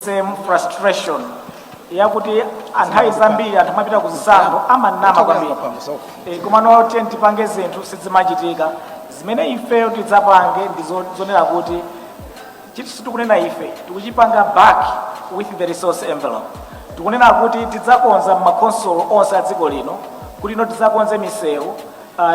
Same frustration yakuti anthawi zambiri anthu amapita ku zisankho amanama kwambiri. Komano tiye tipange zinthu, sizimachitika. Zimene ifeyo tidzapange ndi zonena kuti chiti sitikunena ife, tikuchipanga back with the resource envelope. Tikunena kuti tidzakonza makhonsolo onse a dziko lino, kuti ino tidzakonze misewu,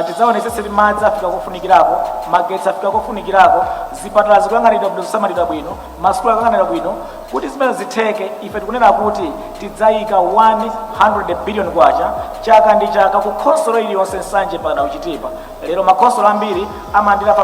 tidzaonetsetse kuti madzi afika kofunikirako, magetsi afika kofunikirako, zipatala zikuyang'anidwa bwino, zosamalidwa bwino, masukulu akuyang'anidwa bwino. Kuti zimene zitheke, ife tikunena kuti tidzayika 100 billion kwacha chaka ndi chaka ku khonsolo iliyonse, Nsanje mpaka ku Chitipa. Lero makhonsolo ambiri amalandira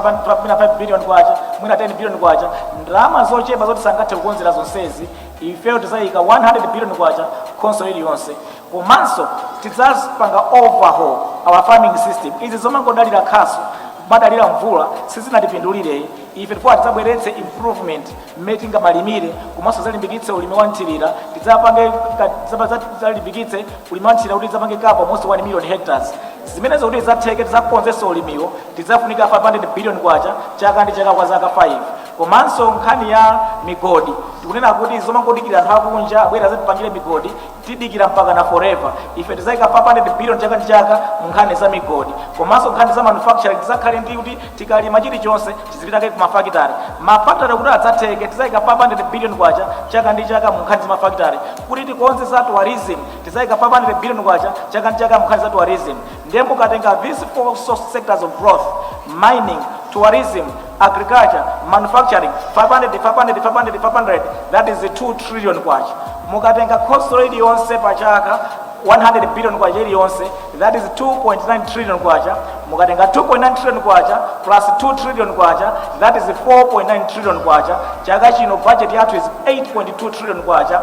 mwina 5 billion kwacha, mwina 10 billion kwacha, ndalama zochepa zoti sangathe kukonzera zonsezi. Ifeyo tidzayika 100 billion kwacha khonsolo iliyonse. Komanso tidzapanga overhaul our farming system. Izi zomangodalira khasu, kumadalira mvula, sizinatipindulire ife. Tifuna tidzabweretse improvement mmene tingamalimire, komanso tidzalimbikitse ulimi wa nthirira. Tidzalimbikitse ulimi wa nthirira kuti tidzapange cover almost 1 million hectares. Zimenezo kuti tidzatheke, tidzakonzenso ulimiwo, tidzafunika 500 billion kwacha chaka ndi chaka kwa zaka 5. Komanso nkhani ya migodi, tikunena kuti zomangodikira anthu akunja abwera azatipangire migodi, tidikira mpaka na forever. Ife tidzayika 500 billion chaka ndi chaka mu nkhani za migodi. Komanso nkhani za manufacturing, tidzakhale ndi kuti tikalima chilichonse chizipitake ku mafakitare. Mafakitare kuti adzatheke, tidzayika 500 billion kwacha chaka ndi chaka mu nkhani za mafakitare. Kuti tikonze za tourism, tidzayika 500 billion kwacha chaka ndi chaka mu nkhani za tourism. Ndiye mukatenga these four source sectors of growth, mining, tourism, agriculture, manufacturing, 500, 500, 500, 500, that is the 2 trillion kwacha. Mukatenga khonsolo iliyonse pa chaka 100 billion kwacha iliyonse, that is 2.9 trillion kwacha. Mukatenga 2.9 trillion kwacha plus 2 trillion kwacha, that is 4.9 trillion kwacha. Chaka chino budget yathu is 8.2 trillion kwacha.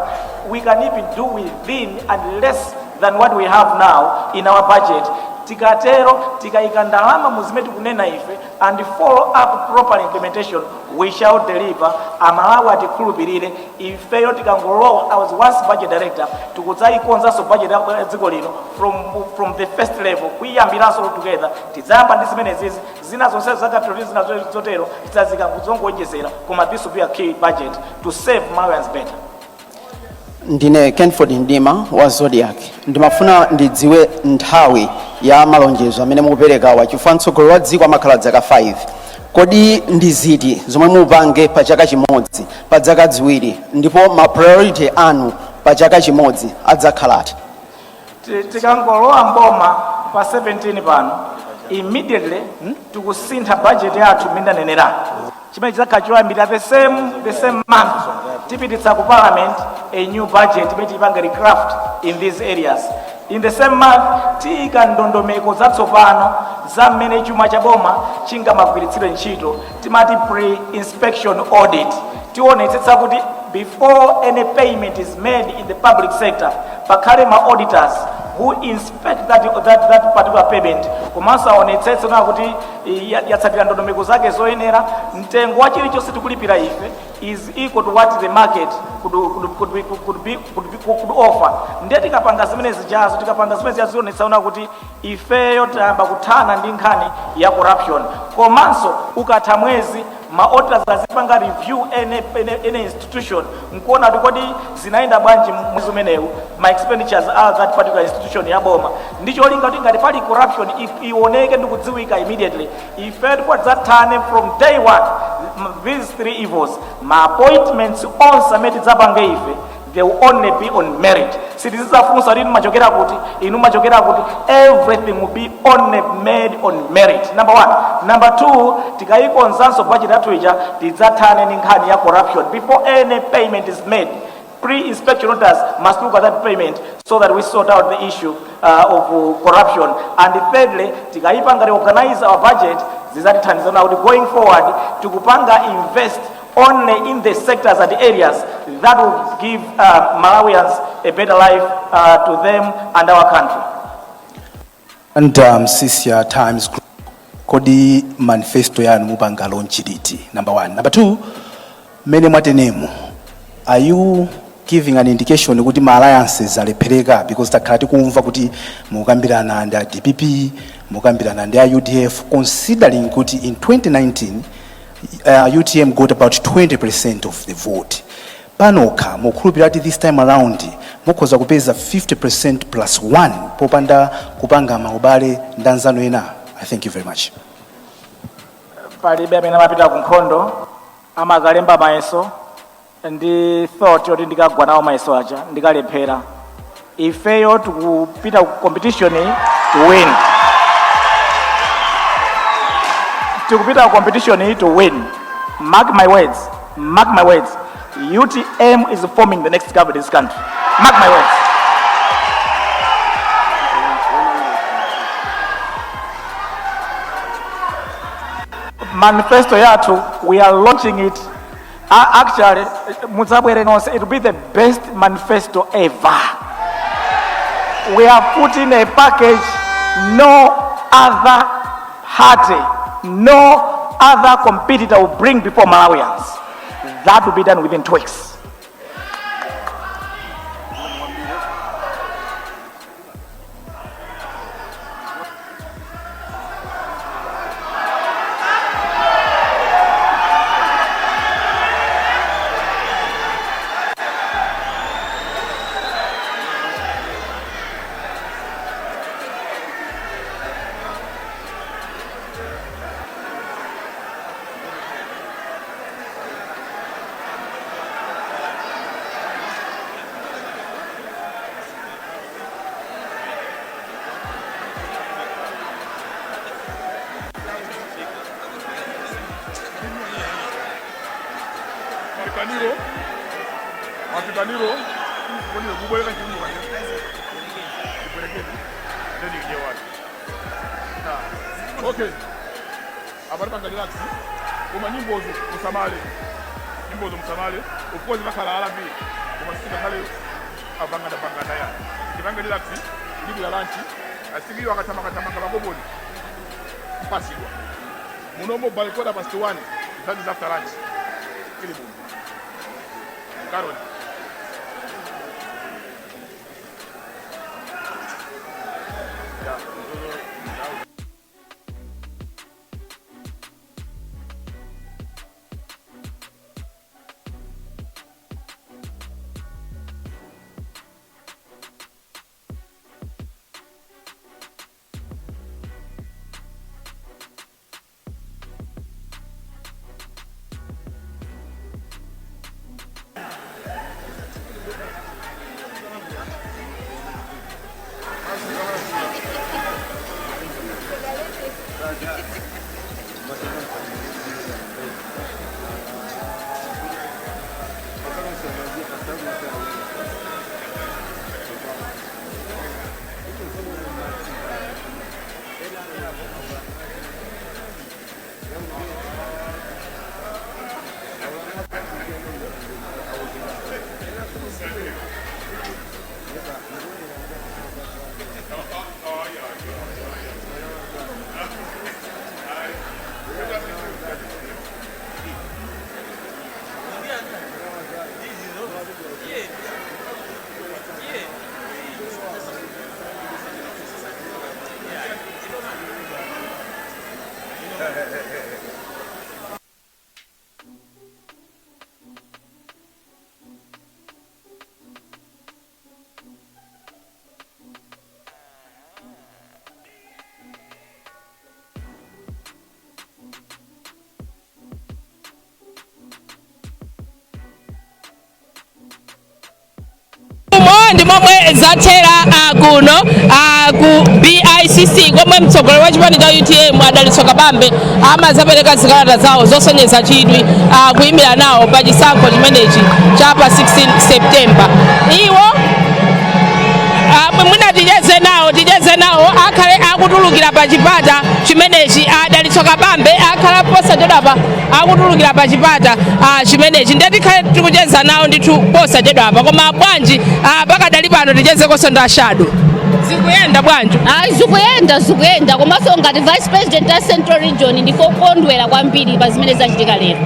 We can even do within and less than what we have now in our budget. Tikatero, tikayika ndalama muzimene tikunena ife and follow up proper implementation, we shall deliver. Amalawi atikhulupirire ifeyo. Tikangolowa, I was once budget director, tikudzayikonzanso budget ya dziko lino from the first level, kuyiyambiranso together. Tidzayamba ndi zimenezizi, zina zonse za capital, zina zotero tidzazika kuzongonjezera, koma this will be a key budget to save Malawians better. Ndine Kenford Ndima wa Zodiak. Ndimafuna ndidziwe nthawi ya malonjezo amene mukuperekawa, chifukwa mtsogoleri wa dziko amakhala zaka 5. Kodi ndi ziti zomwe mupange pa chaka chimodzi, pa zaka 2, ndipo ma priority anu pa chaka chimodzi adzakhalati? Tikangolowa mboma pa 17 pano, immediately tikusintha budget yathu mmene ndanenera. Chimene chidzakhala choyambirira, the same month tipititsa ku Parliament a new budget imene tiyipange recraft in these areas. In the same month tiyika ndondomeko zatsopano za mmene chuma cha boma chingamagwiritsidwe ntchito, timati pre-inspection audit. Tionetsetsa kuti before any payment is made in the public sector, pakhale ma auditors who inspect that particular payment, komanso aonetsetse na kuti yatsatira ndondomeko zake zoyenera, mtengo wa chilichonse tikulipira ife is equal to what the market could offer. Ndiye tikapanga zimene zijazo, tikapanga zimene zijazo, zionetsa kuti ifeyo tayamba kuthana ndi nkhani ya corruption. Komanso ukatha mwezi, ma auditors azipanga review any institution nkuona kuti kodi zinayenda bwanji mwezi umenewu, ma expenditures a that particular institution ya boma, ndi cholinga kuti ngati pali corruption ioneke ndi kudziwika immediately. Ife ndipo tidzathane from day one these three evils. Ma appointments onse amene tidzapange ife, they will only be on merit. Sitizidzafunsa kuti inu machokera kuti, inu machokera kuti. Everything will be only made on merit, number one. Number two, tikayikonzanso budget yathu ija, tidzathane ndi nkhani ya corruption. Before any payment is made, pre-inspection auditors must look at that payment so that we sort out the issue of corruption. And thirdly, tikayipanga reorganize our budget, zizatithandizana kuti going forward tikupanga invest only in the sectors and areas that will give Malawians a better life, to them and our country. And Sisia Times Group, kodi manifesto yanu mupanga launch liti? Number one. Number two, mmene mwatenemo, are you giving an indication kuti ma alliances alephereka? Because takhala tikumva kuti mukambirana ndi a DPP, mukambirana ndi a UDF, considering kuti in 2019 UTM got about 20% of the vote. Panokha mukhulupirira kuti this time around mukhoza kupeza 50% plus 1 popanda kupanga maubale ndi anzanu ena? I thank you very much. Palibe amene amapita ku nkhondo, amakalemba mayeso ndi thought yoti ndikagwa nawo mayeso aja, ndikalephera. Ifeyo tikupita ku competition to win. Tikupita ku competition to win. Mark my words, mark my words, UTM is forming the next government in this country. Mark my words. Manifesto yathu, we are launching it. Actually, mudzabwere nonse. It will be the best manifesto ever. We have put in a package no other party, no other competitor will bring before Malawians. That will be done within 2 weeks. Mapitaniro, mapitaniro, kuni kubwereka chirungu kanje. Ibwerekeni. Then you get what? Ah. Okay. Abari panga relax. Koma nyimbozo musamale. Nyimbozo musamale. Of course bakhala alabi. Koma sika kale abangada bangada ya. Kipanga relax. Ndibula lunch. Asikiwa akatamanga tamanga bakoboni. Mpasidwa. Munomo by 1:15. That is after lunch. Kili bumbu. Carol. Yeah. Umo ndi momwe zathera kuno ku BICC, komwe mtsogoleri wa chipani cha UTM a Dalitso Kabambe amazapereka zikalata zawo zosonyeza chidwi kuyimira nawo pa chisankho chimenechi cha pa 16 September. Iwo mwina ticheze nawo akhale akutulukira pa chipata chimenechi. A Dalitso Kabambe akhala posachedwapa akutulukira pa chipata chimenechi, ndiye tikhale tikucheza nawo ndithu posachedwapa. Koma bwanji pakadali pano tichezekonso ndi ashado. Zikuyenda bwanji? Ayi, zikuyenda, zikuyenda. Komanso ngati vice president ya Central Region, ndikokondwera kwambiri pa zimene zachitika lero.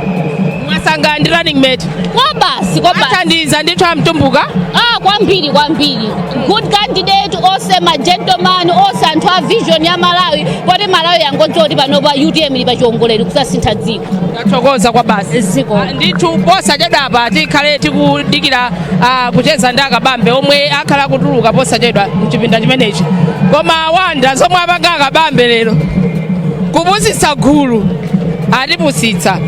Mwasangalala ndi running mate? Kwabasi, kwabasi. Athandiza ndithu amtumbuka? Ah, kwambiri kwambiri. Good candidate, onse ma gentleman, onse anthu a vision ya Malawi, poti Malawi yangodziwa kuti panopa UTM ili pachiwongolero kusasintha dziko. Tathokoza kwa basi. Ziko. Ah, ndithu posachedwapa tikhale tikudikira kucheza ndi akabambe omwe akhala akutuluka posachedwa mchipinda chimenechi. Koma Wanda, zomwe apanga akabambe lero kupusitsa gulu, atipusitsa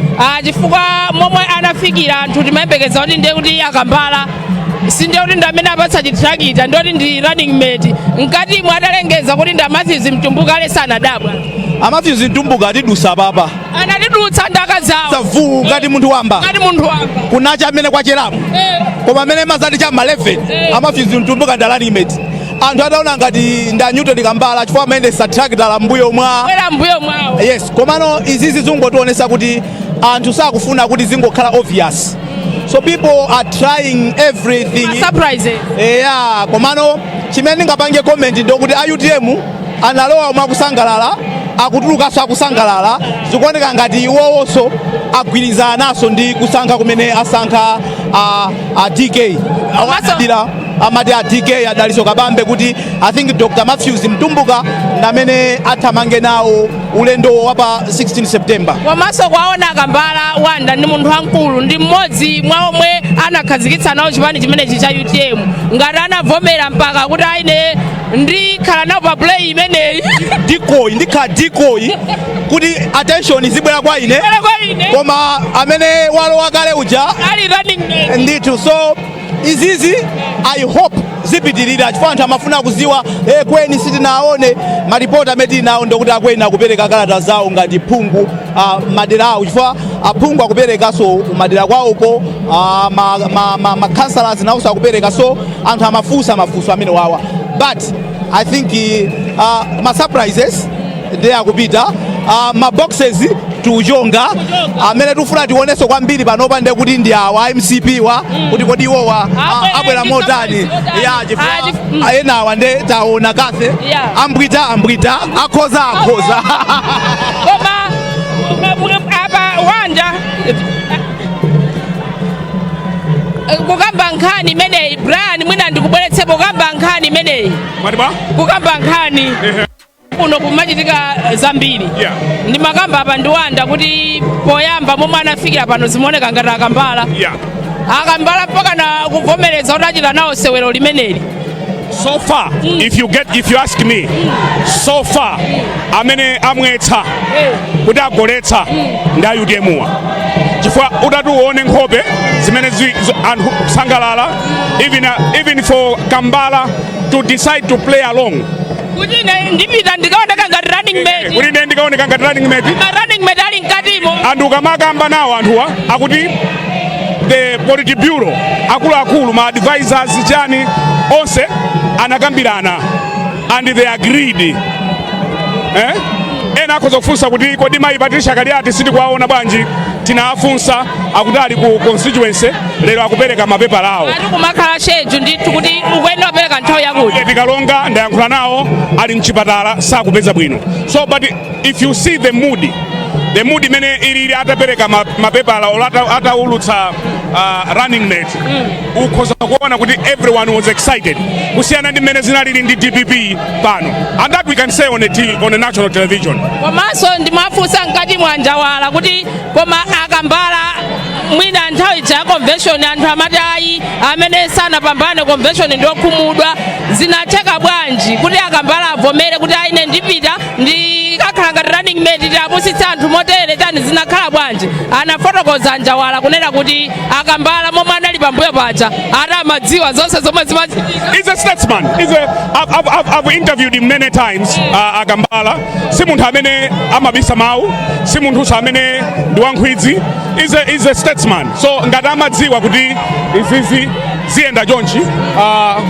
chifukwa momwe anafikira anthu timayembekeza kuti ndiye kuti akambala, sindiye kuti ndi amene apatsa chitrakita, ndiyoti ndi running mate. Mkatimwe adalengeza kuti ndi Amatthews Mtumbuka, ale sanadabwa. Amatthews Mtumbuka atidusa papa. Anatidutsa ndaka zawo. Savu ngati munthu wamba. Ngati munthu wamba. Kunacha amene kwacherapo. Koma amene mazati cha ma 11 Amatthews Mtumbuka ndi running mate, anthu ataona ngati nda Newton Kambala chifukwa amayendesa tractor la mbuyo mwa bwera mbuyo mwawo. Yes, komano izizi zingotionesa kuti anthu sakufuna kuti zingokhala obvious, so people are trying everything. Surprise. Eya, komano chimene ndingapange comment ndokuti a UTM analowa mwakusangalala, akutulukanso akusangalala. Zikuoneka ngati iwowonso agwirizana naso ndi kusankha kumene asankha a DK. Awadira amati a DK Adaliso Kabambe kuti I think Dr Matthews Mtumbuka ndamene athamange nawo ulendo wa pa 16 September. Komanso kwaona Akambala, Wanda, ndi munthu wamkulu, ndi mmodzi mwa omwe anakhazikitsa nawo chipani chimenechi cha UTM. Ngati anavomera mpaka kuti aine ndikhala nawo pa play imeneyi. Decoy, ndikhala decoy kuti attention zibwera kwa ine. Bwera kwa ine. Koma amene walowa kale uja ali running mate. Ndithu, so izizi I hope zipitirira chifukwa anthu amafuna kuziwa kweni sitinaone maripoti amene tili nawo ndokuti akweni akupereka kalata zawo ngati phungu madera awo, chifukwa aphungu akuperekanso madera kwawoko, ma councillors nawonso akupereka, so anthu amafunsa mafunso amene wawa. But I think ma surprises ndiye akupita, ma boxes tiuchonga. Amene tikufuna tionenso kwambiri panopa ndiye kuti ndi awa MCP wa kuti kodi iwowa Abwera abwera ndi motani? surprise motani? Ya, chifukwa enawa nde taona kase ambwita ambwita, akhoza akhoza. Koma apa, Wanda, kukamba nkhani imeneyi, Brian, mwina ndikubweretsepo kukamba nkhani imeneyi. Mwati bwa? Kukamba nkhani kuno kumachitika zambiri. Ndimakamba apa ndiwanda kuti poyamba momwe anafikira pano zimaoneka ngati Akambala Akambala mpaka na kuvomereza kuti achita nawo sewero limeneli. So far, if you ask me, so far amene amwetsa kuti agoletsa ndi a UTM wa, chifukwa utati uone nkhope zimene anthu kusangalala, even for Kambala to decide to play along kuti ine ndipita ndikaoneka ngati running mate, kuti ine ndikaoneka ngati running mate, ma running mate ali mkatimo. Anthu ukamakamba nawo anthuwa akuti the politburo, akuluakulu, ma advisors, chani, onse anakambirana and they agreed, eh? Ena akhoza kufunsa kuti kodi mayi Patricia Kaliati sitikuwaona bwanji? Tinawafunsa, akuti ali ku constituency, lero akupereka mapepala awo. Ati kumakhala schedule ndithu kuti ukuyenera kupereka nthawi yakuti. Tikalonga ndayankhula nawo, ali mchipatala, sakupeza bwino. So but if you see the mood, the mood imene ilili atapereka mapepala olo ataulutsa running mate, ukhoza kuona kuti everyone was excited kusiyana ndi mmene zinalili ndi DPP pano, and that we can say on a national television. Komanso ndimafunsa mkati mwa Njawala kuti koma Akambala mwina nthawi ya convention anthu amati ayi, amene sanapambane convention ndi okhumudwa, zinatheka bwanji kuti Akambala avomere kuti ayi, ine ndipita ndikakhala ngati running mate, tiapusitse anthu motere, chani, zinakhala bwanji? Anafotokoza Njawala kunena kuti Akambala momwe anali pambuyo paja ati amadziwa zonse zomwe zimachitika. He's a statesman. I've interviewed him many times. Akambala si munthu amene amabisa mawu, si munthu amene ndi wankhwidzi. He's a statesman. So ngati amadziwa kuti izizi ziyenda chonchi,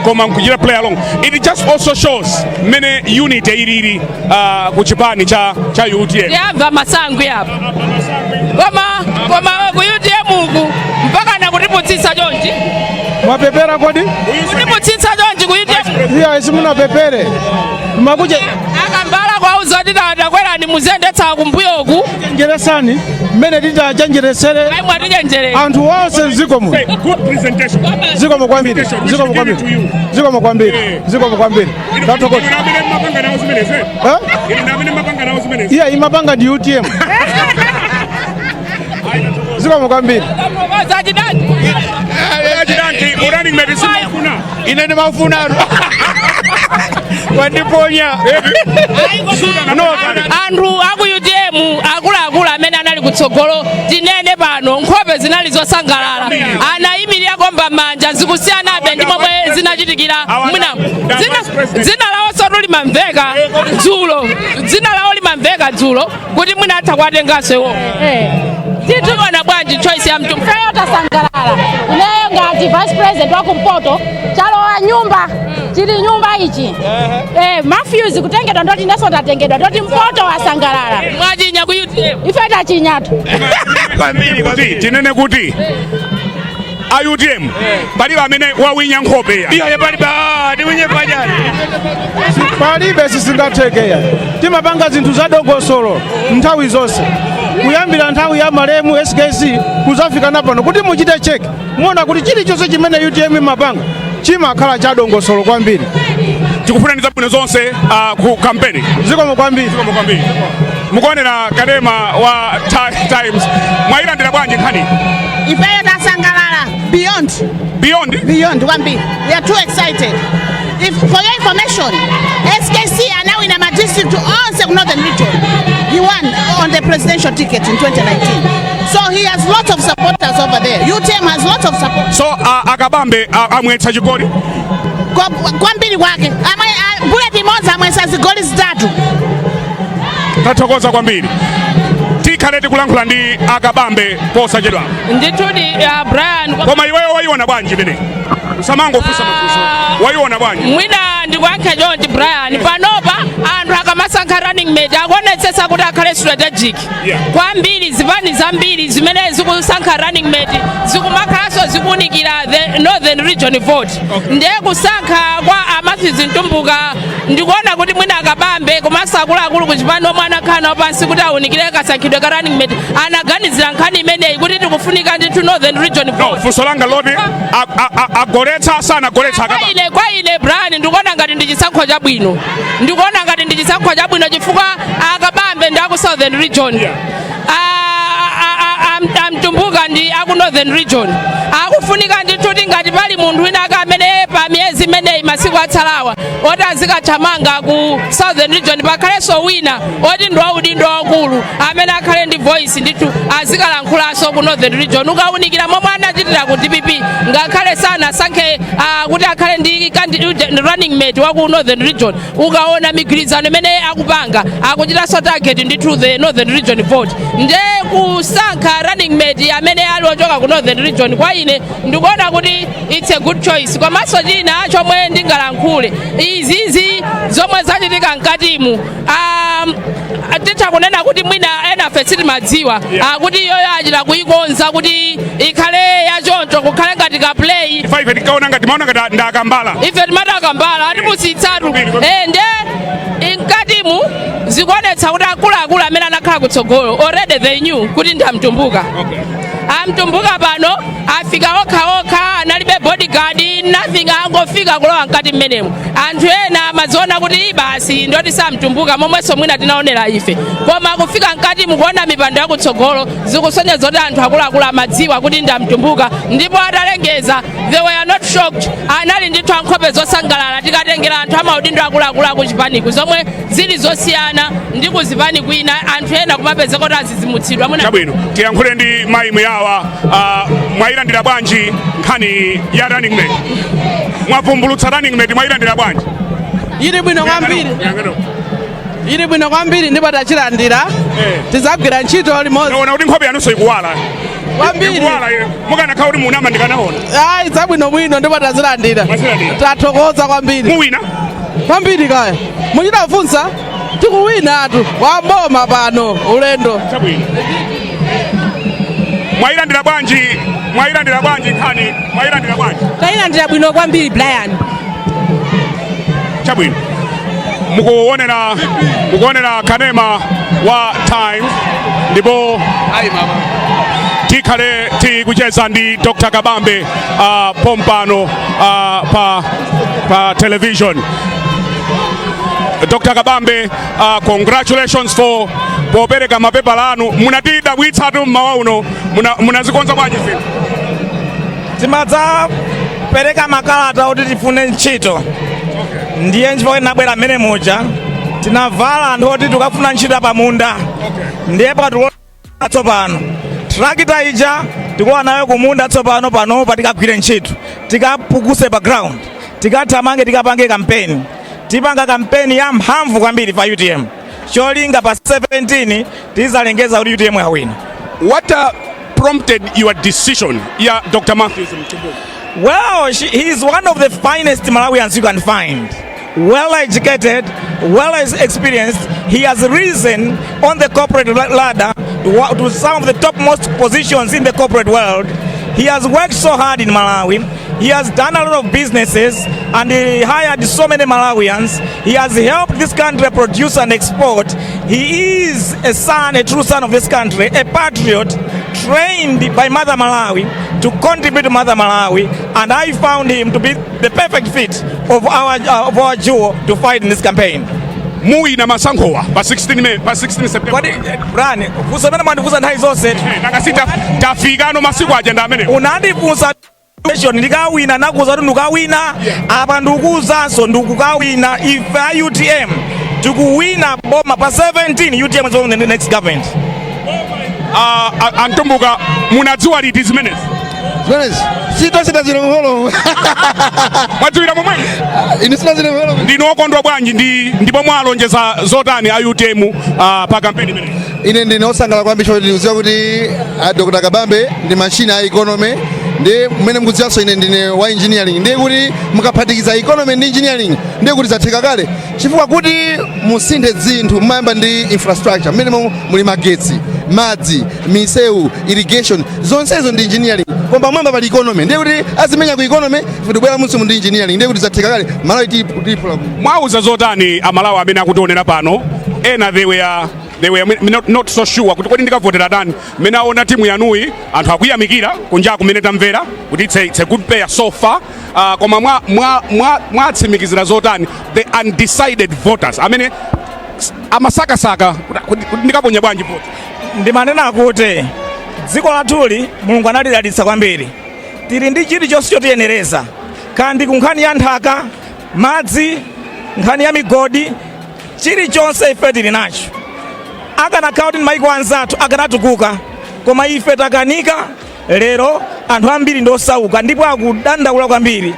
koma nkuchita play along. It just also shows mmene unity ilili ku chipani cha UTM. Tiyamva masangwi apa, koma ku UTM uku mpaka nakutiputsitsa chonchi. Mwapepera kodi? Kutiputsitsa chonchi ku UTM. Iya, simunapepere makuche. Akambala kwa Mwauza kuti takwerani muziyendetsa kumbuyoku. Chenjeresani mmene titachenjeresere Ayi, mwatichenjerera. anthu onse mdziko muno. Good presentation. Zikomo kwambiri, zikomo kwambiri, zikomo kwambiri, zikomo kwambiri, tathokoza. Inu amene mapanga nawo zimenezi. Eh? Inu amene mapanga nawo zimenezi. Iya, imapanga ndi UTM. Zikomo kwambiri. Tathokoza chidanti. Chidanti, running mate simafuna. Ine ndimafuna, wandiponya. No. Anthu aku UTM akuluakulu amene anali kutsogolo, tinene pano nkhope zinali zosangalala, anayimirira komba manja. Zikusiyanabe ndi momwe zinachitikira mwina. Dzina lawo sotu limamveka dzulo, dzina lawo limamveka dzulo kuti mwina atha kuwatenganso iwo. Tikuona bwanji choice ya mtumbuka? Ifeyo tasangalala. Ineyo ngati vice president wa kumpoto, chalowa nyumba, chili nyumba ichi. Matthews kutengedwa, ndoti neso tatengedwa, ndoti mpoto wasangalala. Mwachinya ku UTM. Ife tachinyatu. Kwambiri kuti tinene kuti a UTM palibe amene wawinya nkhope ya. Iya, palibe ndiwinye pachani, palibe, sizingathekeya. Timapanga zinthu zadongosolo nthawi zonse, kuyambira nthawi ya malemu SKC kuzafika napano. Kuti muchite check, muona kuti chilichonse chimene UTM imapanga chimakhala chadongosolo kwambiri. Tikufunani zabwino zonse ku kampeni. Zikomo kwambiri. Zikomo kwambiri. Mukuonera kanema wa Times. Mwayilandira bwanji nkhani? Ifeyo tasangalala beyond. Beyond. Beyond kwambiri. We are too excited. If, for your information, SKC anawina ma district onse ku Northern Region. He won on the presidential ticket in 2019, so he has lots of supporters over there. UTM has lots of support. So akabambe amwetsa chigoli. Kwambiri kwake. Bullet imodzi amwetsa zigoli zitatu. Tathokoza kwambiri. Tikhale tikulankhula ndi akabambe posachedwa. Ndithudi, Brian. Koma iweyo wayiona bwanji imene? Usamangofunsa mafunso, wayiona bwanji? Mwina ndikuyankhe chonchi, Brian. Panopa anthu akamasankha running mate akuonetsetsa kuti akhale strategic kwambiri. Zipani zambiri zimene zikusankha running mate zikumakhalanso zikuwunikira the Northern Region vote. Ndiye kusankha kwa a Matthews Mtumbuka, ndikuona kuti mwina akabambe komanso akuluakulu ku chipani omwe anakhala nawo pansi kuti awunikire kasankhidwe ka running mate anaganizira nkhani imeneyi kuti tikufunika ndithu Northern Region No. vote. Funso langa loti agoletsa, sanagoletsa Kwa akabambe? ine, Brian, ndikuona ngati ndi chisankho chabwino. Ndikuona ngati ndi chisankho chabwino chifukwa akabambe ndi aku Southern Region. Amtumbuka ndi aku Northern Region. Akufunika ndithu kuti ngati pali munthu wina ake amene pa miyezi imeneyi, masiku atsalawa, oti azikathamanga ku Southern Region, pakhalenso wina oti ndi waudindo waukulu amene akhale ndi voice ndithu azikalankhulanso ku Northern Region. Ukawunikira momwe anachitira ku DPP, ngakhale sanasankhe kuti akhale ndi running mate wa ku Northern Region, ukaona migwirizano imene akupanga, akuchitanso target ndithu the Northern Region vote. Nde kusankha running mate amene ali ochoka ku Northern Region, kwa ine ndikuona kuti it's a good choice. Komanso china chomwe ndingalankhule, izizi zomwe zachitika mkatimu, titha kunena kuti mwina enafe sitimadziwa kuti iyoyo achita kuyikonza kuti ikhale yachoncho, kukhale ngati ka play. Ife tikaona ngati maona ngati ndakambala. Ife timati akambala atipusitsatu. Nde mkatimu zikuonetsa kuti akuluakulu amene anakhala kutsogolo already they knew kuti ndi amtumbuka. Amtumbuka pano afika okhaokha, analibe bodyguard, nothing, angofika kulowa mkati mmenemo. Anthu ena amaziona kuti "Ii, basi, ndoti samtumbuka," momwenso mwina tinaonera ife. Koma kufika mkati mukuona mipando yakutsogolo, zikusonyeza kuti anthu akuluakulu amadziwa kuti ndi amtumbuka. Ndipo atalengeza, they were not shocked, anali ndithu ankhope zosangalala. Tikatengera anthu amaudindo akuluakulu akuchipaniku, zomwe zili zosiyana ndi kuzipani kwina, anthu ena kumapezeka kuti azizimutsidwa mwina. Chabwino, tiyankhule ndi mayi Muyawa. Mwayilandira bwanji nkhani ya running mate? Mwavumbulutsa running mate, mwayilandira bwanji? Ili bwino kwambiri. Yang'ano. Ili bwino kwambiri ndipo tachilandira. Tidzagwira ntchito limodzi. Naona kuti nkhope yanunso ikuwala. Kwambiri. Ikuwala ine. Mukanakhala kuti munama ndikanaona. Ayi, zabwinobwino ndipo tazilandira. Mwazilandira. Tathokoza kwambiri. Muwina? Kwambiri. Kaya muchitafunsa, tikuwinatu wamboma pano ulendo. Chabwino. Mwayilandira bwanji? Mwayilandira bwanji nkhani? Mwayilandira bwanji? Tayilandira bwino kwambiri, Brian. Chabwino. Mukuonera kanema wa Times, ndipo tikhale tikucheza ndi Dr Kabambe pompano pa television. Dr Kabambe, congratulations for popereka mapepala anu. Munatidabwitsatu mmawa uno. Munazikonza bwanji zinthu? Timadzapereka makalata oti tifune ntchito, ndiye nchifukwa tinabwera mmene muja tinavala anthu oti tikafuna ntchito pamunda. Ndiye pakatilola tsopano tractor ija tikulowa nayo kumunda tsopano. Panopa tikagwire ntchito, tikapukuse pa ground, tikathamange, tikapange kampeni. Tipanga kampeni ya mphamvu kwambiri pa UTM. Cholinga pa 17 tizalengeza kuti UTM yawina. What prompted your decision ya Dr Matthews Mtumbuka? Well, he is one of the finest Malawians you can find. Well educated, well experienced. He has risen on the corporate ladder to some of the topmost positions in the corporate world. He has worked so hard in Malawi. He has done a lot of businesses and he hired so many Malawians. He has helped this country produce and export. He is a son, a true son of this country, a patriot trained by Mother Malawi to contribute to Mother Malawi. And I found him to be the perfect fit of our duo to fight in this campaign. Muwina masankhowa pa 16 May, pa 16 September? Kodi Brian, funso imene mwandifunsa nthawi zonse. Nakasita tafikano, masiku aja ndi amenewo. Unandifunsa question ndikawina, nakuza kuti ndikawina. Apa ndikuwuzanso, ndikukawina. Ife a UTM tikuwina boma pa 17. UTM is on the next government. Antumbuka, munadziwa liti zimenezi? Zimenezi sitosita mholo. Mwadziwira momwemo? Ine sinazile mholo. Ndinu okondwa bwanji ndi ndipo mwalonjeza zotani a UTM pa kampeni imeneyi? Ine ndine osangalala kwambiri choti ndikudziwa kuti a Dr Kabambe ndi machine a economy, ndi mmene mukudziwanso ine ndine wa engineering, ndiye kuti mukaphatikiza economy ndi engineering ndiye kuti zatheka kale, chifukwa kuti musinthe zinthu mumayamba ndi infrastructure mmene muli magetsi, madzi, misewu, irrigation, zonsezo ndi engineering. Koma pamwamba pali economy, ndiye kuti azimenya ku economy, ife tibwera munsi ndi engineering, ndiye kuti zatheka kale. Malawi tiyiphula. Mwauza zotani Amalawi amene akutionera pano? Ena they were not so sure kuti kodi ndikavotera tani. Mmene aona timu yanuyi, anthu akuyamikira kunja kumene tamvera kuti it's a good pair so far, koma mwatsimikizira zotani the undecided voters amene amasakasaka kuti ndikaponya bwanji voti? Ndimanena kuti dziko lathuli Mulungu analidalitsa kwambiri. Tili ndi chilichonse chotiyenereza, kandi ku nkhani ya nthaka, madzi, nkhani ya migodi, chilichonse ife tili nacho. Akanakhala kuti ndi maiko anzathu akanatukuka, koma ife takanika. Lero anthu ambiri ndi osauka ndipo akudandaula kwambiri.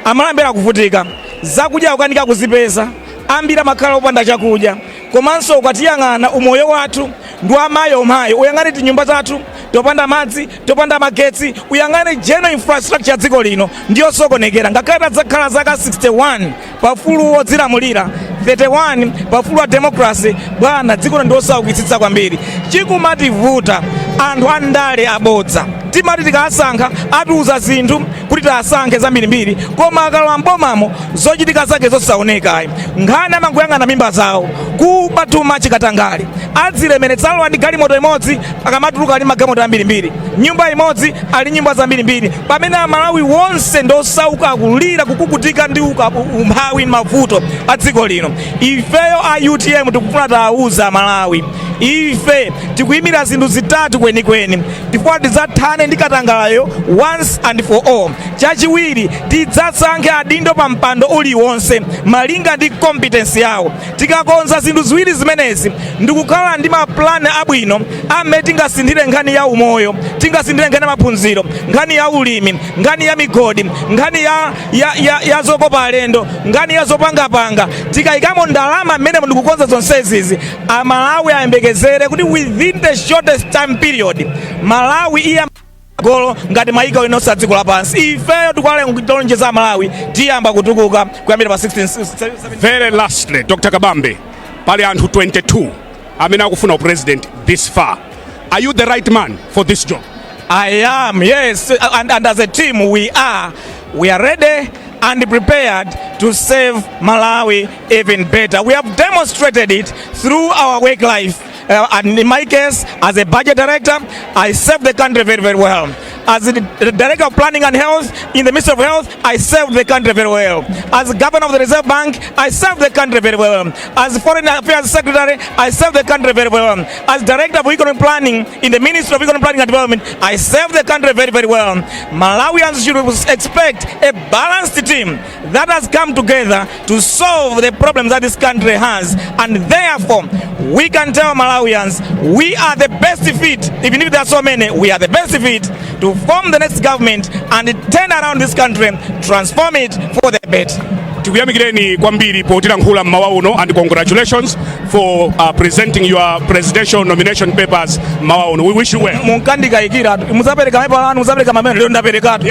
Amalambira akuvutika, zakudya akukanika kuzipeza, ambiri amakhala opanda chakudya. Komanso ukatiyang'ana umoyo wathu ndi amayo mayo, uyang'ane tinyumba zathu topanda madzi, topanda magetsi, uyang'ane general infrastructure ya dziko lino ndiyosokonekera. Ngakhale tadzakhala zaka 61 paufulu wodzilamulira, 31 paufulu wa democracy, bwana, dziko lino ndiosaukitsitsa kwambiri. Chikumativuta, anthu andale abodza. Timati tikasankha atiuza zinthu kuti tiasankhe zambirimbiri, koma akalowa mbomamo zochitika zake zosaonekayi. Nkhani amangoyang'ana mimba zawo, kuba tuma chikatangale, adzilemeretsa. Alowa ndi galimoto imodzi, akamatuluka ali magalimoto ambirimbiri, nyumba imodzi ali nyumba zambirimbiri, pamene Amalawi wonse ndosauka, akulira, kukukutika ndi umphawi, mavuto a dziko lino. Ifeyo a UTM tikufuna tawuza Amalawi, ife tikuyimira zinthu zitatu kwenikweni. Tifuna tidzathane ndi katangaleyo once and for all. Chachiwiri, tidzasankhe adindo pa mpando uliwonse malinga ndi competence yawo. Tikakonza zinthu ziwiri zimenezi ndikukhala ndi mapulani abwino amene tingasinthire nkhani ya umoyo, tingasinthire nkhani ya maphunziro, nkhani ya ulimi, nkhani ya migodi, nkhani ya zokopa alendo, nkhani ya zopangapanga, tikayikamo ndalama mmene ndikukonza zonsezizi, Amalawi ayembekezere kuti within the shortest time period Malawi iya golo ngati mayiko inonse a dziko lapansi. Ifeyo tikulonjeza Amalawi, tiyamba kutukuka kuyambira pa 16. Very lastly, Dr Kabambe, pali anthu 22 amene akufuna president this far. Are you the right man for this job? I am, yes. And as a team, we are. We are ready. and prepared to serve Malawi even better. We have demonstrated it through our work life. And in my case, as a budget director, I served the country very, very well. As the director of planning and health in the Ministry of Health, I served the country very well. As governor of the Reserve Bank, I served the country very well. As foreign affairs secretary, I served the country very well. As director of economic planning in the Ministry of Economic Planning and Development, I served the country very, very well. Malawians should expect a balanced team that has come together to solve the problems that this country has. And therefore, we can tell Malawians we are the best fit, even if there are so many, we are the best fit to form the next government and turn around this country, transform it for the better. Tikuyamikireni kwambiri potilankhula mmawa uno, and congratulations for presenting your presidential nomination papers mmawa uno. We wish you well. Munkandikayikira, muzapereka mapepala anu, muzapereka mamene, lero ndaperekatu.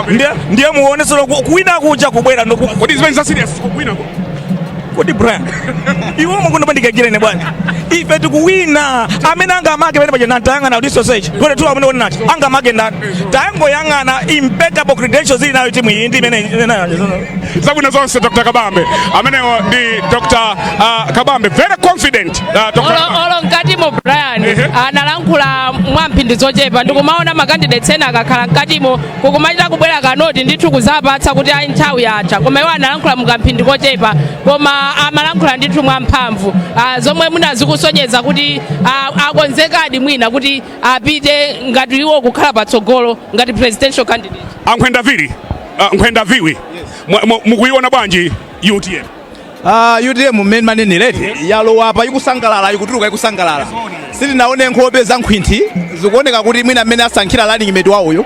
Ndiye Ndiye muonesero kuwina kuja kubwera. Kodi zimene za serious kuwina? Kodi Brian, iwe mukundipandikayikira ine bwana? Ife tikuwina. Amene angamake pene paja tayang'ana udiso search kodi tu amene nacho angamake ndani? Tayangoyang'ana impeccable credentials ili nayo timu iyi ndi imene. Zabwino zonse, Dr Kabambe. Amenewo ndi Dr Kabambe, very confident, Dr. Olo mkatimo, Brian, analankhula mwamphindi zochepa. Ndikumaona ma candidates ena akakhala mkatimo kukumachita kubwera kanoti ndithu kuzapatsa kuti ayi, nthawi yatha, koma iwo analankhula mukamphindi kochepa, koma amalankhula ndithu mwamphamvu. Zomwe munazikusonyeza kuti akonzekadi mwina kuti apite ngati iwo kukhala patsogolo ngati presidential candidate. Ankhwenda vili, nkhwenda viwi, mukuiona bwanji UTM? UTM mmene manenereti yalowa apa ikusangalala, ikutuluka ikusangalala. Sitinaone nkhope za nkhwinthi. Zikuoneka kuti mwina mmene asankhira running mate wawoyo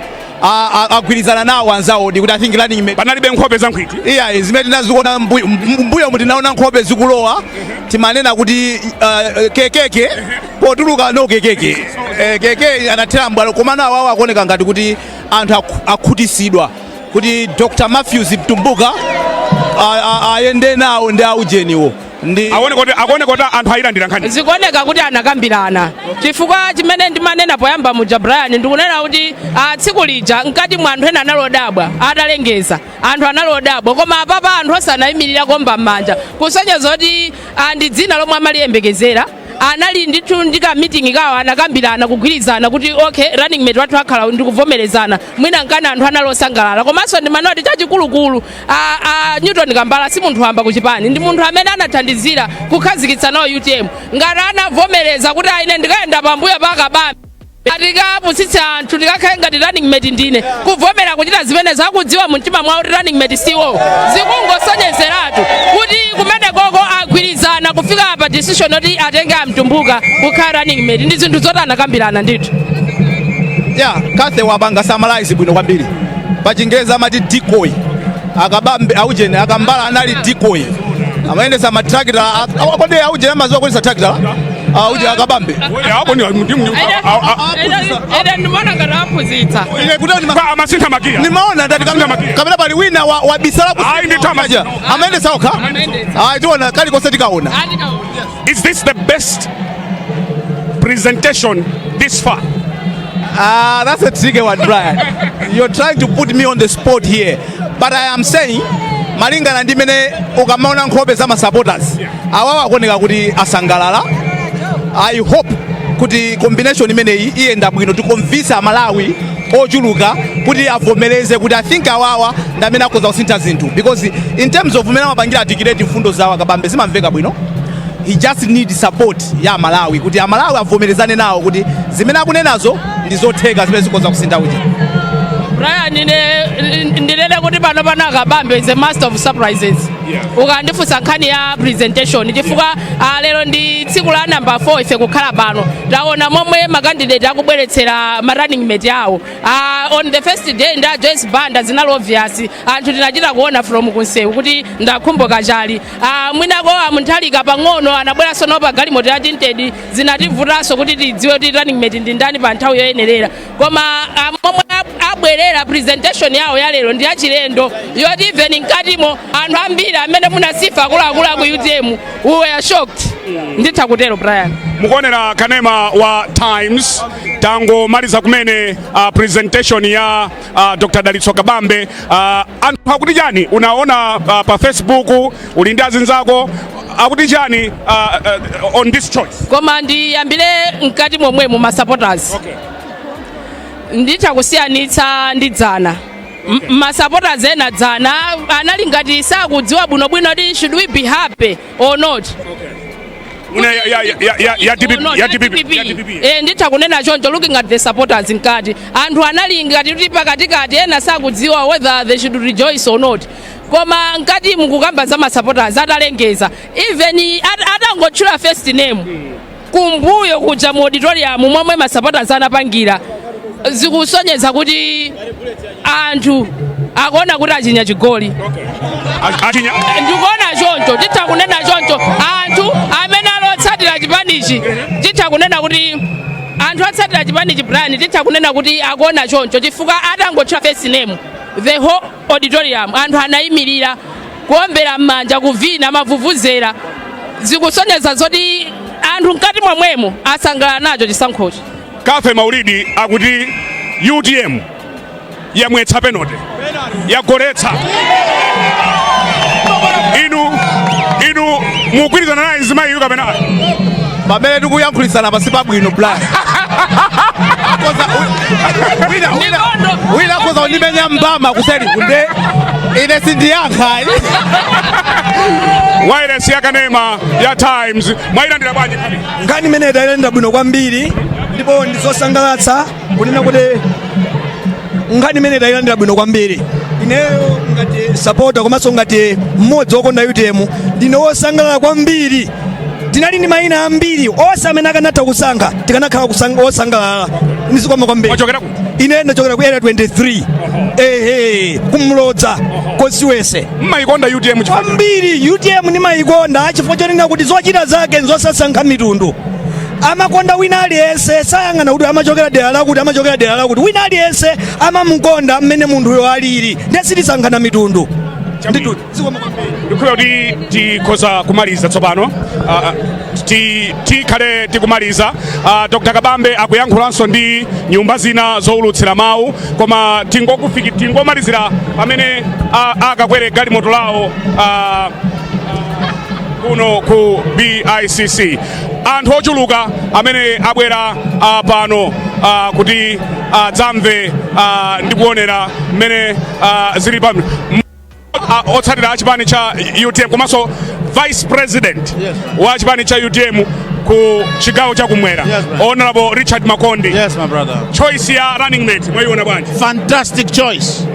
agwirizana nawo anzawo kuti I think running mate. Panalibe nkhope za nkhwinthi? Iya, zimene tinaziona mbuyo tinaona nkhope zikulowa, timanena kuti kekeke potuluka no kekeke. Keke anathera mbwalo, koma nawo awo akuoneka ngati kuti anthu akhutisidwa kuti Dr Matthews Mtumbuka ayende nawo ndi aujeniwo ndi Aone kuti akuone kuti anthu ayilandira nkhani. Zikuoneka kuti anakambirana, chifukwa chimene ndimanena poyamba muja, Brian, ndikunena kuti tsiku lija mkati mwa anthu ena analodabwa atalengeza, anthu analodabwa, koma apapa anthu osanayimirira komba m'manja, kusonyeza kuti ndi dzina lomwe amaliyembekezera. Anali ndithu ndi ka meeting kawo, anakambirana, kugwirizana kuti okay, running mate wathu akhala ndikuvomerezana. Mwina nkana anthu analosangalala. Komanso ndimanoti chachikulukulu, a Newton Kambala si munthu wamba kuchipani, ndi munthu amene anathandizira kukhazikitsa nawo UTM. Ngati anavomereza kuti aine ndikayenda pambuyo pa Kabambe, tikapusitsa anthu, tikakhale ngati running mate ndine, kuvomera kuchita zimene akudziwa mumtima mwawo kuti running mate siwo, zikungosonyezeratu kuti kumenekoko agwirizana kufika pa decision yoti atenge amtumbuka kukhala running mate. Ndi zinthu zoti anakambirana ndithu. Ya, Kathe wapanga summarize bwino kwambiri. Pa Chingereza amati decoy. Akabambe, aujeni akambala anali decoy, amayendesa matrakita. Kodi aujeni amaziwa kuyendesa tractor, auje akabambe? Ine ndimaona ngati aphunzitsa. Amasintha magiya. Nimaona ndati kapena pali wina wabisala. Ayi, ndithu. Amayendesa okha. Ayi, tiona kalikonse, tikaona. Is this the best presentation this far? Ah, that's a tricky one, Brian. You're trying to put me on the spot here. But I am saying, malingana ndi mene ukamaona nkhope za ma supporters awawa, akuoneka kuti asangalala. I hope kuti combination imeneyi iyenda bwino to convince Amalawi ochuluka kuti avomereze kuti I think awawa ndi amene akhoza kusintha zinthu, because in terms of mmene amapangira articulate mfundo zawo Akabambe, zimamveka bwino. He just need support ya Amalawi, kuti Amalawi avomerezane nawo kuti zimene akunenazo ndi zotheka, zimene zikhoza kusintha uja. Brian, ine ndinene kuti pano pano Akabambe is a master of surprises. Ukandifunsa nkhani ya presentation, chifukwa lero ndi tsiku la namba 4 ife kukhala pano, taona momwe ma candidate akubweretsera ma running mate awo. On the first day nda Joyce Banda zinali obvious, anthu tinachita kuona from kunsewu kuti ndakhumboka chali. Mwinako amunthalika pang'ono anabweranso nawo pa galimoto ya tinted, zinativutanso kuti tidziwe kuti running mate ndi ndani pa nthawi yoyenerera. Koma momwe abwerera presentation yawo ya lero ndi yachilendo, yoti even mkatimo anthu ambiri amene munasifa akuluakulu aku UTM, we were shocked. Nditha kutero, Brian. Mukuonera kanema wa Times. Tangomaliza kumene presentation ya Dr. Dalitso Kabambe. Anthu akuti chani? Unaona pa Facebook uli ndi azinzako, akuti chani on this choice? Koma ndiyambire mkati momwemo, ma supporters nditha kusiyanitsa ndi dzana. Ma supporters ena dzana anali ngati sakudziwa bwinobwino kuti should we be happy or not. Mune ya DPP? Or not, Ya ya DPP, ya DPP. Eh, nditha kunena choncho. Looking at the supporters mkati, anthu anali ngati kuti pakatikati, ena sakudziwa whether they should rejoice or not. Koma mkati mukukamba za ma supporters, atalengeza, even atangotchula first name, kumbuyo kuja mu auditorium momwe ma supporters anapangira, zikusonyeza kuti anthu akuona kuti achinya chigoli. Achinya. Ndikuona choncho, titha kunena choncho. Anthu amene alotsatira chipanichi, titha kunena kuti anthu atsatira chipanichi, Brian, titha kunena kuti akuona choncho chifukwa atangotchula first name, the whole auditorium anthu anayimirira kuombera m'manja, kuvina mavuvuzera. Zikusonyeza zoti anthu mkati momwemo asangalala nacho chisankhochi. Kafe Maulidi akuti UTM yamwetsa penalty, yagoletsa. Inu mugwirizana naye mzimayiyu kapena? Pamene tikuyankhulisana pasi pabwino, Brian, wina akhoza kundimenya mbama kuseri kunde, ine sindiyankha. Wireless yakanema ya Times, mwayilandira bwanji nkhani? Nkhani imene tayilanda bwino kwambiri, ndipo ndizosangalatsa kunena kuti nkhani imene tayilandira bwino kwambiri. Ineyo ngati supporter komanso ngati mmodzi wokonda UTM, ndine wosangalala kwambiri. Tinali ndi mayina ambiri onse amene akanatha kusankha, tikanakhala wosangalala. Ndizikoma kwambiri. Wachokera kuti? Ine ndachokera ku Area 23, ehe, kumlodza konsiwese. Mmayikonda UTM chifukwa? Kwambiri. UTM ndimayikonda chifukwa chonena kuti zochita zake nzosasankha mitundu. Amakonda wina aliyense, sayang'ana kuti amachokera dera lakuti, amachokera dera lakuti. Wina aliyense amamukonda mmene munthuyo alili, ndiye sitisankhana mitundu ndithu. Zikoma kwambiri. Ndikhuya kuti tikhoza kumaliza tsopano. Tikhale tikumaliza. Dr Kabambe akuyankhulanso ndi nyumba zina zowulutsira mawu, koma tingomalizira pamene akakwere galimoto lawo kuno ku BICC. Anthu ochuluka amene abwera pano kuti adzamve ndi kuonera mmene zili pano. Otsatira a chipani cha UTM komanso vice president wa chipani cha UTM ku chigawo chakumwera, Honorable Richard Makondi. Yes, my brother. Choice ya running mate mwayiona bwanji? Fantastic choice.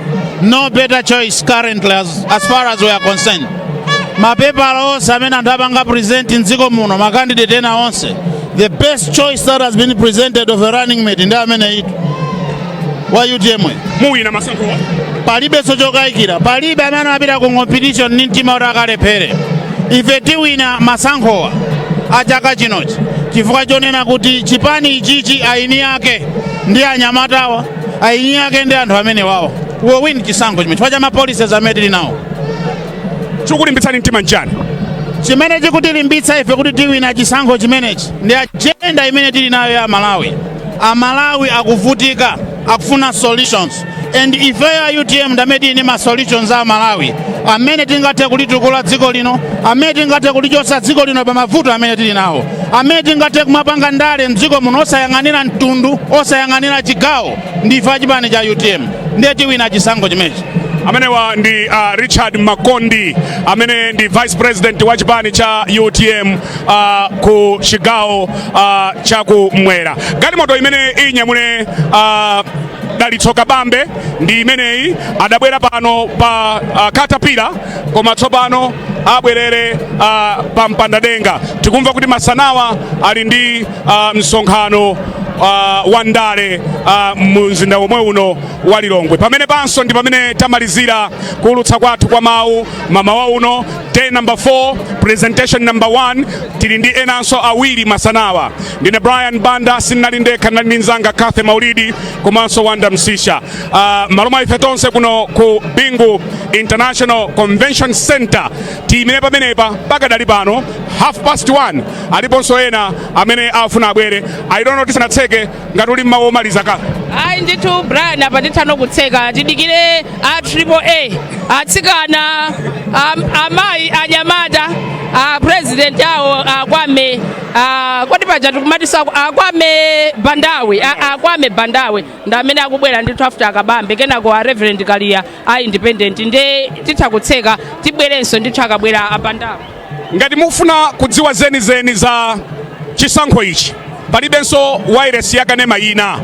No better choice currently as far as we are concerned. Mapepala onse amene anthu apanga present mdziko muno, ma candidate ena onse, the best choice that has been presented of a running mate ndi amene itu wa UTM. Muwina masankho? Palibenso chokayikira. Palibe amene amapita ku competition ndi mtima kuti akalephere. Ife tiwina masankhowa a chaka chinochi chifukwa chonena kuti chipani ichichi aini ake ndi anyamatawa, aini ake ndi anthu amene wawa. We win chisankho chimene chifukwa cha ma policies amene tili nawo. Chikulimbitsani mtima nchani? Chimene chikutilimbitsa ife kuti tiwina chisankho chimenechi ndi agenda imene tili nayo ya Malawi. Amalawi akuvutika, akufuna solutions, and ifeyo a UTM ndamene tili ndi ma solutions a Malawi, amene tingathe kulitukula dziko lino, amene tingathe kulichotsa dziko lino pa mavuto amene tili nawo, amene tingathe kumapanga ndale mdziko muno osayang'anira mtundu, osayang'anira chigawo. Ndife achipani cha UTM, ndiye tiwina chisankho chimenechi. Amenewa ndi Richard Makondi, amene ndi vice president wa chipani cha UTM ku chigawo chakumwera. Galimoto imene inyamule Dalitso Kabambe ndi imeneyi. Adabwera pano pa Katapila, koma tsopano abwerere pa Mpandadenga. Tikumva kuti masanawa ali ndi msonkhano wa ndale mu mzinda womwe uno wa Lilongwe. Pamene panso ndi pamene tamalizira kuulutsa kwathu kwa mawu mamawa uno, day number 4, presentation number 1. Tili ndi enanso awiri masanawa. Ndine Brian Banda, sindinali ndekha, ndinali ndi mzanga Kathe Maulidi komanso Wanda Msisha. Malo mwa ife tonse kuno ku Bingu International Convention Center, tiyimire pamenepa pakadali pano. 1:30 aliponso ena amene afuna abwere. I don't know, tisanatseke, ngati uli mmawu omaliza ka. Ayi ndithu Brian, apa tithano kutseka, tidikire a Triple A, atsikana, amayi, anyamata, a president awo akwame, kodi paja tikumatisa akwame Bandawe, akwame Bandawe ndi amene akubwera ndithu after Akabambe, kenako a Reverend Kaliya a independent. Nde titha kutseka, tibwerenso ndithu akabwera a Bandawe. Ngati mufuna kudziwa zenizeni za chisankho ichi, palibenso wireless yakanema ina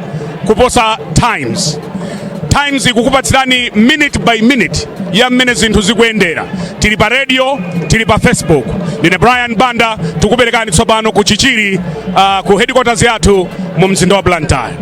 kuposa Times. Times ikukupatsirani minute by minute ya mmene zinthu zikuyendera. Tili pa radio, tili pa Facebook. Ndine Brian Banda, tikuperekani tsopano ku Chichiri, ku headquarters yathu mu mzinda wa Blantyre.